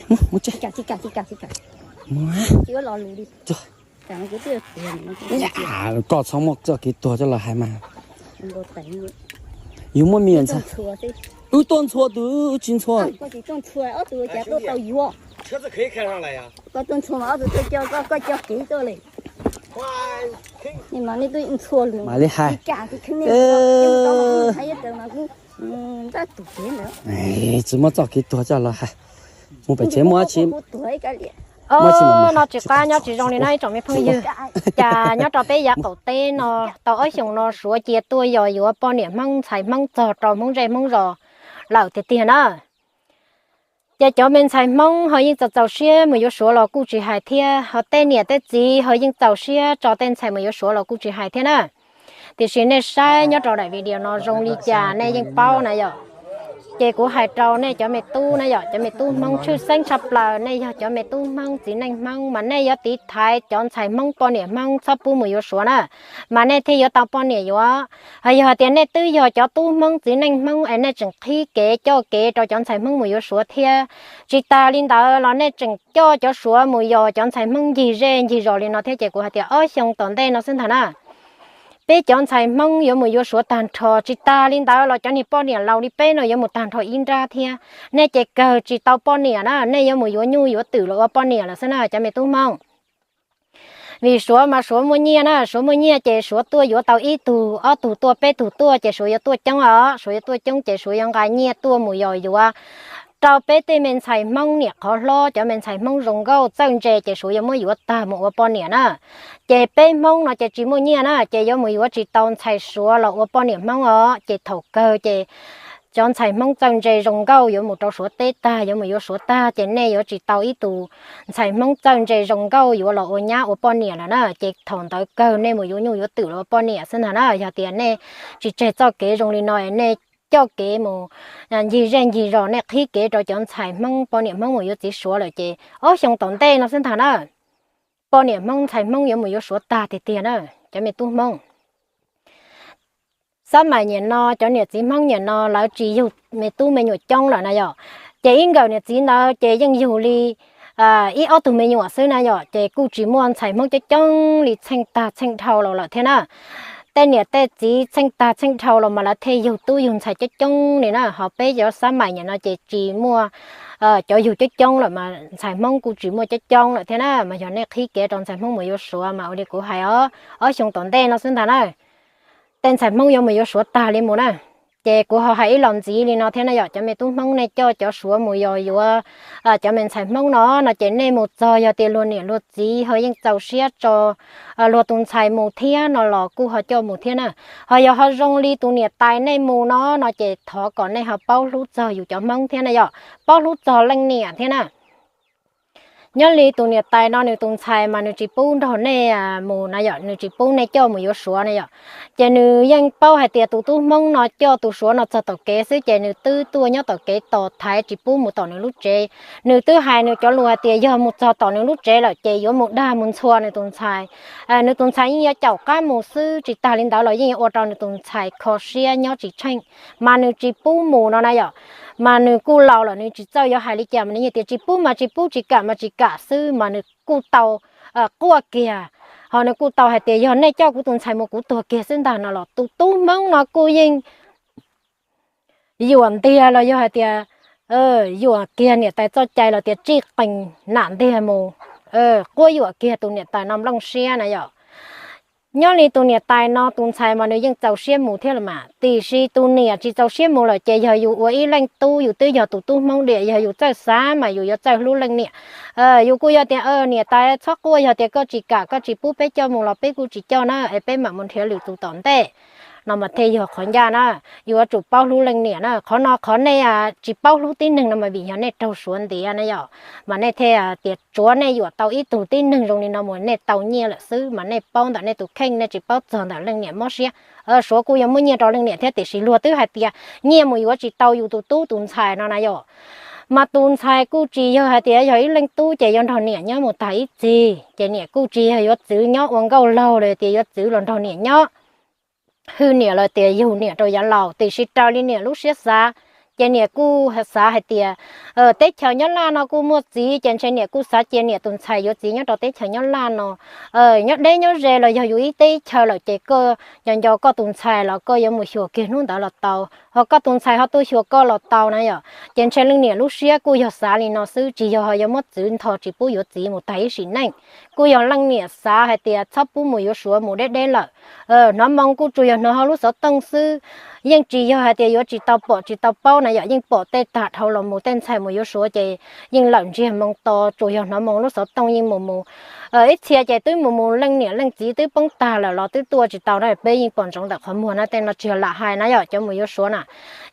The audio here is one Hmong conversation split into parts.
Mus, mus tsev. Koj txhob muab txoj kev tuag coj los hais mas. Yus muaj me ntxhais. Wb tuaj ntxhua tus, wb tsis ntxhua. Mam li hais. Tsis muab txoj kev tuag coj los hais. Mus pem tsev muaj tsi. No tsis qab nyob tsis zoo li no ib tsoom me phooj ywg. Cas nyob rau peb yav qaum teb no tau ob xyoos no Suav cia tuaj yos yuav poj niam Hmoob ntxhais Hmoob txog rau Hmoob zej Hmoob zos lawm tiag tiag na. Ces cov me ntxhais Hmoob ho yeej txaus txaus siab mus yuav Suav los kuj tsis hais thiab, ho tej niam tej txiv ho yeej txaus siab tso tej ntxhais mus yuav Suav los kuj tsis hais thiab na. Tiam sis nej saib nyob rau daim video no zoo li cas nej yeej paub na yom. Ces kuv hais rau nej cov me tub na yom, cov me tub Hmoob tshwj xeeb tshaj plaws, nej yog cov me tub Hmoob txiv neej Hmoob mas nej yuav tiv thaiv cov ntxhais Hmoob poj niam Hmoob txhob pub mus yuav Suav na, mas nej thiaj yuav tau poj niam yuav. Ho yog hais tias nej twb yog cov tub Hmoob txiv neej Hmoob es nej tseem qhib kev coj kev rau cov ntxhais Hmoob mus yuav Suav thiab, tsis tas li ntawd los nej tseem coj cov Suav mus yos cov ntxhais Hmoob ncig zej ncig zos li no thiab ces kuv hais tias ob xyoo tom ntej no xwb ntag na, peb cov ntxhais Hmoob yuav mus yuav Suav tag nrho, tsis tas li ntawd los cov niag poj niam laus li peb no yuav mus tag nrho ib nrab thiab. Nej ces kawg tsis tau poj niam na, nej yuav mus yuav nyuj yuav twm los ua poj niam lawm xwb na cov me tub Hmoob. Vim Suav mas Suav muaj nyiaj na, Suav muaj nyiaj ces Suav tuaj yuav tau ib tug ob tug tuaj peb tug tuaj ces Suav yuav tuaj coob os, Suav yuav tuaj coob ces Suav yuav nqa nyiaj tuaj mus yos yuav rau peb tej me ntxhais Hmoob niam qhov hlob, cov me ntxhais Hmoob zoo nkauj txawj ntse ces Suav yuav muab yuav tag mus ua poj niam na. Ces peb Hmoob no ces tsis muaj nyiaj na, ces yuav mus yuav tsis tau ntxhais Suav los ua poj niam Hmoob os, ces thaum kawg ces cov ntxhais Hmoob txawj ntse zoo nkauj yuav mus rau Suav teb tag, yuav mus yuav Suav tag ces nej yuav tsis tau ib tus ntxhais Hmoob txawj ntse zoo nkauj yuav los ua nyab ua poj niam lawm na, ces thaum ntawd kawg nej mus yuav nyuj yuav twm los ua poj niam xwb ntag na. Yog tias nej tsis tseg txoj kev zoo li no es nej coj kev mus ncig zej ncig zos, nej qhib kev rau cov ntxhais Hmoob poj niam Hmoob mus yuav txiv Suav lawm ces ob xyoo tom ntej no xwb ntag na, poj niam Hmoob ntxhais Hmoob yuav mus yuav Suav tag tiag tiag na, cov me tub Hmoob. Xab mais niam no cov niam txiv Hmoob niam no lawv tsis yug me tub me nyuam coob lawm na yom, ces ib nkawm niam txiv ntawd ces yeej yug li ib ob tug me nyuam xwb na yom, ces kuj tsis muaj ntxhais Hmoob coob coob li txheej tag txheej dhau los lawm thiab na. Tej niam tej txiv txheej tag txheej dhau los mas lawv thiaj yug tub yug ntxhais coob coob li na, ho peb cov xab mais niam no ces tsis muaj cov yug coob coob lawm mas ntxhais Hmoob kuj tsis muaj coob coob lawm thiab na, mas yog nej qhib kev rau ntxhais Hmoob mus yuav Suav mas ua li kuv hais os, ob xyoo tom ntej no xwb ntag na, tej ntxhais Hmoob yuav mus yuav Suav tag li mus na. Ces kuv ho hais ib los ntxiv li no thiab na yom, cov me tub Hmoob nej coj cov Suav mus yos yuav cov me ntxhais Hmoob no no ces nej mus txog yog tias luag niam luag txiv ho yeej txaus siab tso luag tus ntxhais mus thiab no los kuj ho coj mus thiab na. Ho yog ho zoo li tus niam tais nej mus no no ces thov kom nej ho paub hlub txog yus cov Hmoob thiab na yom, paub hlub txog leej niam thiab na. Nyob li tus niam tais no nws tus ntxhais mas nws tsis pub nrog nej mus na yom, nws tsis pub nej coj mus yuav Suav na yom. Ces nws yeej paub hais tias tus tub Hmoob no coj tus Suav no txog tom kev xwb ces nws twb tuaj nyob tom kev tos thaiv tsis pub mus tom nws lub tsev. Nws twb hais nws cov lus hais tias yog mus txog tom nws lub tsev lawm ces yuav mus dag mus ntxhua nws tus ntxhais. Nws tus ntxhais yeej yuav caum qab mus xwb, tsis tas li ntawd los yeej yuav ua rau nws tus ntxhais kho siab nyob tsis tsheej, mas nws tsis pub mus no na yom. Mas nws kuj laus lawm nws tsis txawj yuav hais li cas mas nws yeej tias tsis pub mas tsis pub, tsis kam mas tsis kam xwb, mas nws kuj tau quaj kiag. Ho nws kuj tau hais tias yog nej coj kuv tus ntxhais mus kuv tuag kiag xwb ntag no los tus tub Hmoob no kuj yeej yuam ntiag los yog hais tias yuam kiag niam tais txoj cai los tias tsij qees nam ntiag mus, quab yuam kiag tus niam tais no nplooj siab na yom. Nyob li tus niam tais no tus ntxhais mas nws yeej txaus siab mus thiab los mas, tiam sis tus niam tsis txaus siab mus lawm ces yog yus ua ib leej tub yus twb yog tus tub Hmoob diam, yog yus txawj xav mas yus yuav txawj hlub leej niam. Yus kuj yog tias niam tais txhob quaj, yog tias koj tsis kam koj tsis pub peb coj mus los peb kuj tsis coj na, es peb mam mus nrhiav lwm tus tom ntej no mas thiaj yog qhov ncaj na. Yuav tsum paub hlub leej niam na, qhov no qhov nej tsis paub hlub tib neeg no mas vim yog nej raug Suav ntiav na yom, mas nej thiaj tias tsuav nej yuam tau ib tug tib neeg zoo li no mus nej tau nyiaj lawm xwb, mas nej paub ntawm nej tus kheej nej tsis paub txog ntawm leej niam mob siab. Suav kuj yog muaj nyiaj rau leej niam thiab tiam sis luag twb hais tias nyiaj mus yuav tsis tau yus tus tub tus ntxhais no na yom. Mas tus ntxhais kuj tsis yog hais tias yog ib leej tub ces yuav nrog niam nyob mus tag ib txhis, ces niam kuj tsis yog yuav txwv nyob ua nkauj laug los tias yuav txwv los nrog niam nyob, hwj niam los tias yug niam rau yav laus, tiam sis raws li niam lub siab xav Ces niam kuj xav hais tias teb chaws Nyab Laj no kuj muaj txiv, ces ntshe niam kuj xav cia niam tus ntxhais yuav txiv nyob rau teb chaws Nyab Laj no. Nyob deb nyob ze los yog yus ib teb ib chaw lawm ces koj nco nco koj tus ntxhais los koj yuav mus xyuas kiag hnub ntawd los tau, ho koj tus ntxhais ho tuaj xyuas koj los tau na yom. Ces ntshe leej niam lub siab kuj yog xav li no xwb, tsis yog ho yuav muab txwv ntho tsis pub yuav txiv mus tag ib sim neej. Kuj yog leej niam xav hais tias txhob pub mus yuav Suav mus deb deb lawm. Hnov moo kuj tsuas yog hnov hauv lub xov tooj xwb, yeej tsis yog hais tias yuav tsis tau pom tsis tau paub na yom, yeej pom tej tag dhau los mus, tej ntxhais mus yuav Suav ces yeej lawm ntsiag moo to, tsuas yog hnov moo lub xov tooj yeej mus mus. Ib txhia ces twb mus mus leej niam leej txiv twb poob tag lawm los twb tuaj tsis tau na, peb yeej pom ntsoov ntawm qhov muag na, tej no tsis yog lam hais na yom, cov mus yuav Suav na.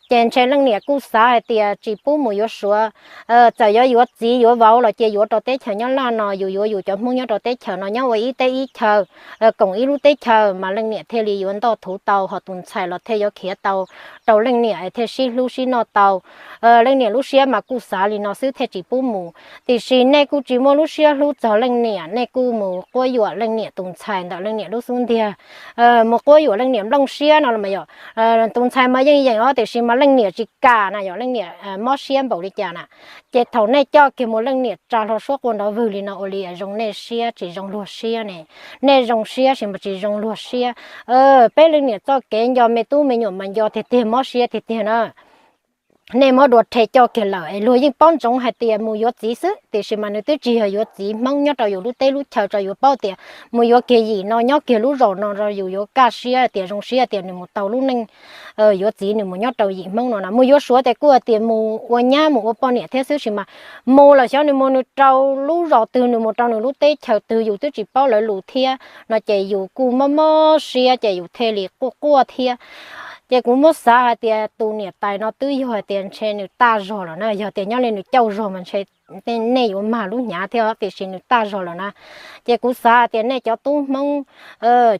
Ces ntshe leej niam kuj xav hais tias tsis pub mus yuav Suav, txawm yuav yuav txiv yuav vauv los cia yuav rau teb chaws Nyab Laj no, yus yuav yus cov Hmoob nyob rau teb chaws no nyob ua ib teb ib chaw, koom ib lub teb chaws mas leej niam thiaj li yuav ntoj thuv tau, ho tus ntxhais los thiaj yuav khiav tau rau leej niam thiaj sib hlub sib noj tau. Leej niam lub siab mas kuj xav li no xwb thiaj tsis pub mus. Tiam sis nej kuj tsis muaj lub siab hlub txog leej niam, nej kuj mus quab yuam leej niam tus ntxhais ntawm leej niam lub xub ntiag, mus quab yuam leej niam nplooj siab no los mas yom. Tus ntxhais mas yeej yeem os, tiam sis mas leej niam tsis kam na yom, leej niam mob siab npaum li cas na. Ces thaum nej coj kiag mus leej niam tsa hlo suab quaj nrov vwg li no ua li zoo nej siab tsis zoo luag siab ne. Nej zoo siab sis mas tsis zoo luag siab. Peb leej niam txoj kev nco me tub me nyuam mas nco tiag tiag, mob siab tiag tiag na. Nej muab dua rhe coj kiag lawm es luag yeej paub ntsoov hais tias mus yuav txiv xwb, tiam sis mas nws twb tsis yog yuav txiv Hmoob nyob rau yus lub teb lub chaw, tso yuav paub tias mus yuav kiag yim no nyob kiag lub zos no rau yus yuav kaj siab tias zoo siab tias nws mus tau lub neej yuav txiv nws mus nyob rau yim Hmoob no na. Mus yuav Suav ces kuj hais tias mus ua nyab mus ua poj niam thiab xwb, sis mas mus lawm xyov nws mus nws rau lub zos twg, nws mus rau nws lub teb chaws twg yus twb tsis paub lawv lus thiab no ces yus kuj mob mob siab ces yus thiaj li quaj quaj thiab. Ces kuv muab xav hais tias tus niam tais no twb yog hais tias ntshe nws tag zog lawm na, yog tias nyob li nws cauj zog mas ntshe nej yuav mag lub hnyav thiab, tiam sis nws tag zog lawm na. Ces kuv xav hais tias nej cov tub Hmoob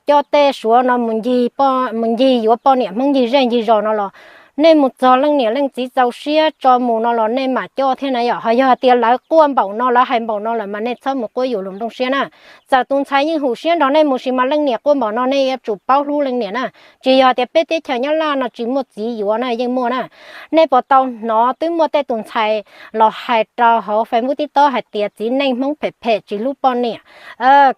coj tej Suav no mus ncig yuav poj niam Hmoob ncig zej ncig zos no los, nej mus txog leej niam leej txiv txaus siab tso mus no los nej mam coj thiab na yom. Ho yog hais tias lawv quaj npaum no lawv hais npaum no lawm mas nej txhob mus quab yuam luag nplooj siab na. Txawm tus ntxhais yeej hum siab nrog nej mus sis mas leej niam quaj npaum no nej yuav tsum paub hlub leej niam na. Tsis yog hais tias peb teb chaws Nyab Laj no tsis muaj txiv yuav na, yeej muaj na. Nej puas tau hnov twb muaj tej tus ntxhais los hais rau hauv Facebook TikTok hais tias txiv neej Hmoob phem phem tsis hlub poj niam,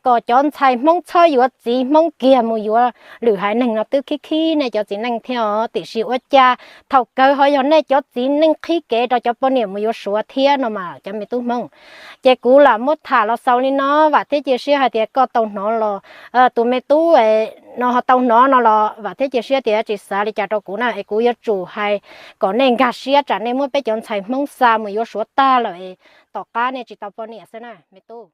kom cov ntxhais Hmoob txhob yuav txiv Hmoob kiag mus yuav lwm haiv neeg no twb khib khib nej cov txiv neej thiab os. Tiam sis ua cas thaum kawg ho yog nej cov txiv neej qhib kev rau cov poj niam mus yuav Suav thiab no mas cov me tub Hmoob. Ces kuv lam muab tham los xaus li no, vam thiab cia siab hais tias koj tau hnov los, tus me tub no ho tau hnov no los vam thiab cia siab tias tsis xav li cas rau kuv na, es kuv yuav tsum hais kom nej nkag siab tsam nej muab peb cov ntxhais Hmoob xa mus yuav Suav tag lawm es tom qab nej tsis tau poj niam xwb na me tub.